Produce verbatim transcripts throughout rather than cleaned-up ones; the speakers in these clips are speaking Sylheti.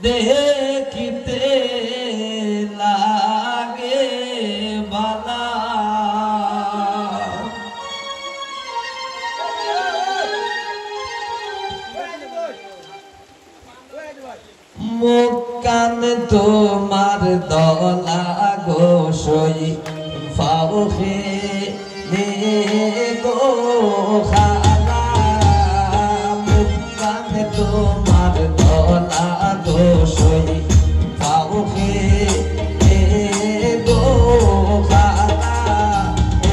দেখিতে লাগে বালা। মুখখান তোমার ধলা গো সই, পাও কে নে গো খালা। মুখখান তোমার ধলা গো সই, পাও কে নে গো খালা।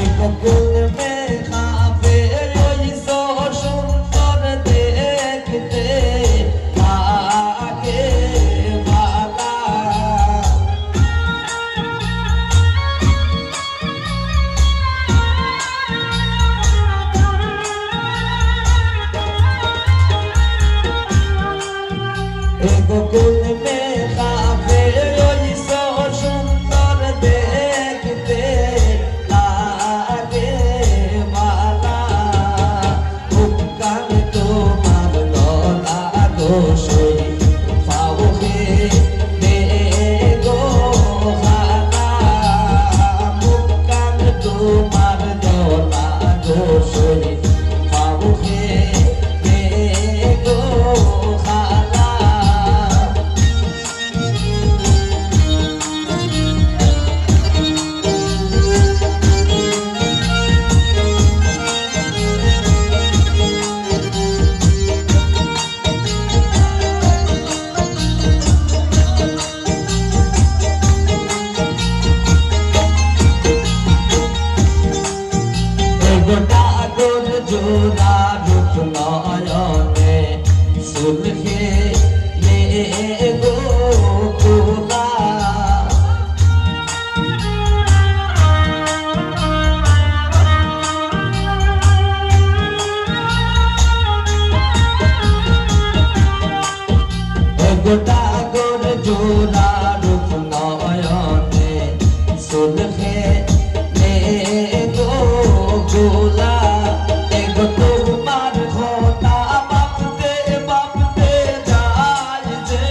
এক গুণ মেঘা পেয়ে সুন্দর দেখতে লাগে বালা। এগো কোন মেয়ে কাফের, ওই সো সুন্দর দেখতে লাগে বালা। মুখখান তোমার ধলা গো সই, পাও কে নে গো খালা। মুখখান তোমার ধলা গো সই, পাও কে নে গো খালা। এগো ডাগর জোড়া রূপ নয়নে, চুল খেলে গো তুলা। এগো ডাগর জোড়া রূপ নয়নে, চুল খেলে গো তুলা। এগো তোমার কথা ভাবতে ভাবতে যায় যে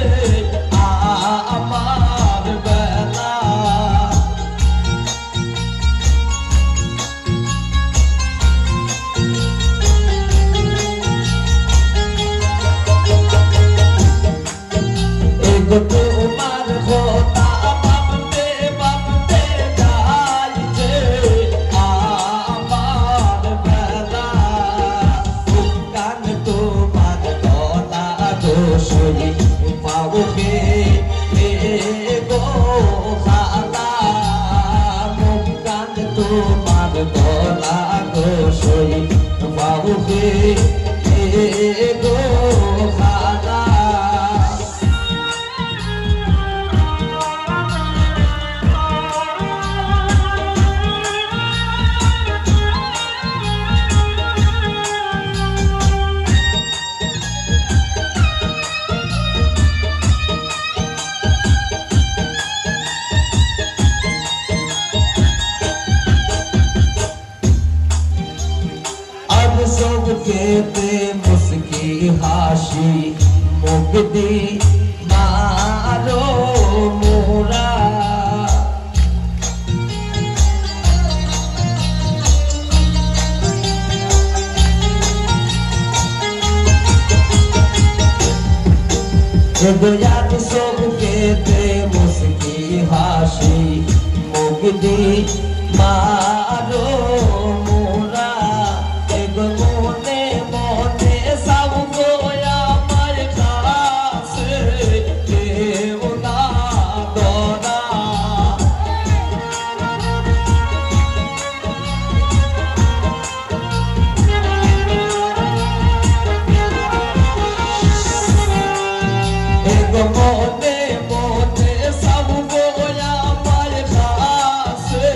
আমার বেলা। এগো তোমার কথা ভাবতে ভাবতে যায় যে আমার বেলা। মুখখান তোমার ধলা গো সই, পাও কে নে গো খালা। মুখখান তোমার ধলা গো সই, পাও কে নে গো খালা। আর চোখেতে মুস্কি হাসি, মুখ দি মারো মোরা। এগো আর চোখেতে মুস্কি হাসি, মুখ দি মারো মোরা। এগো মনে মনে চাও গো আমার কাছে, কেউ না ধরা। এগো মনে মনে চাও গো আমার কাছে,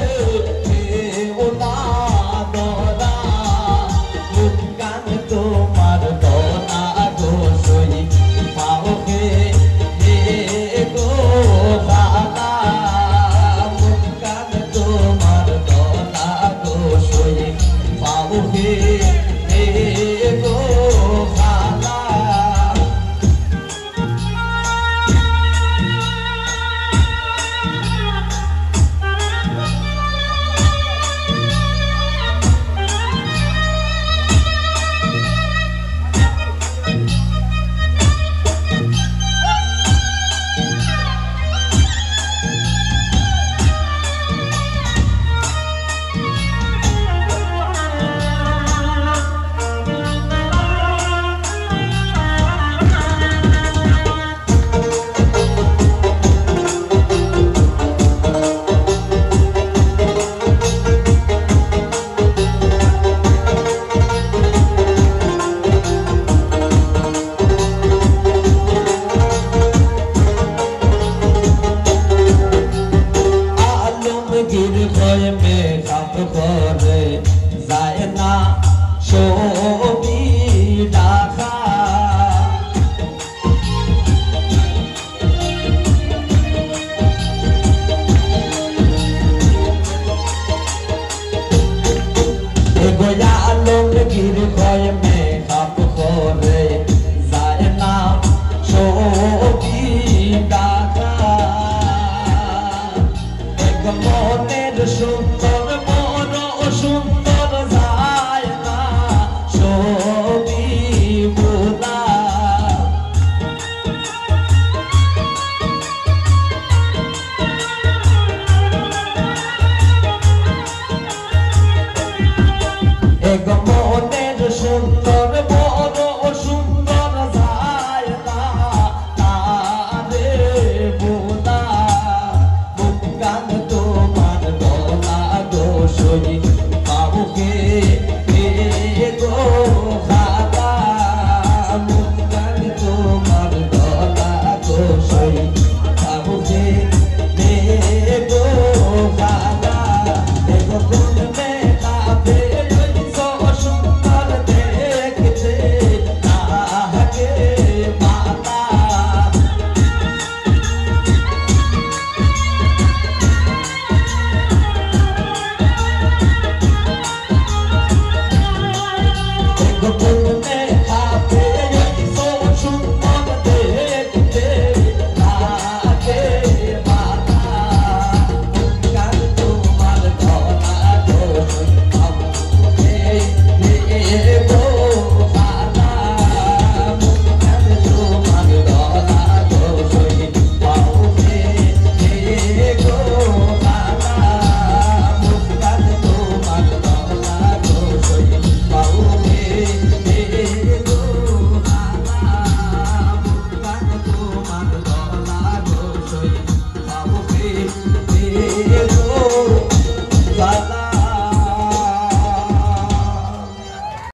কেউ না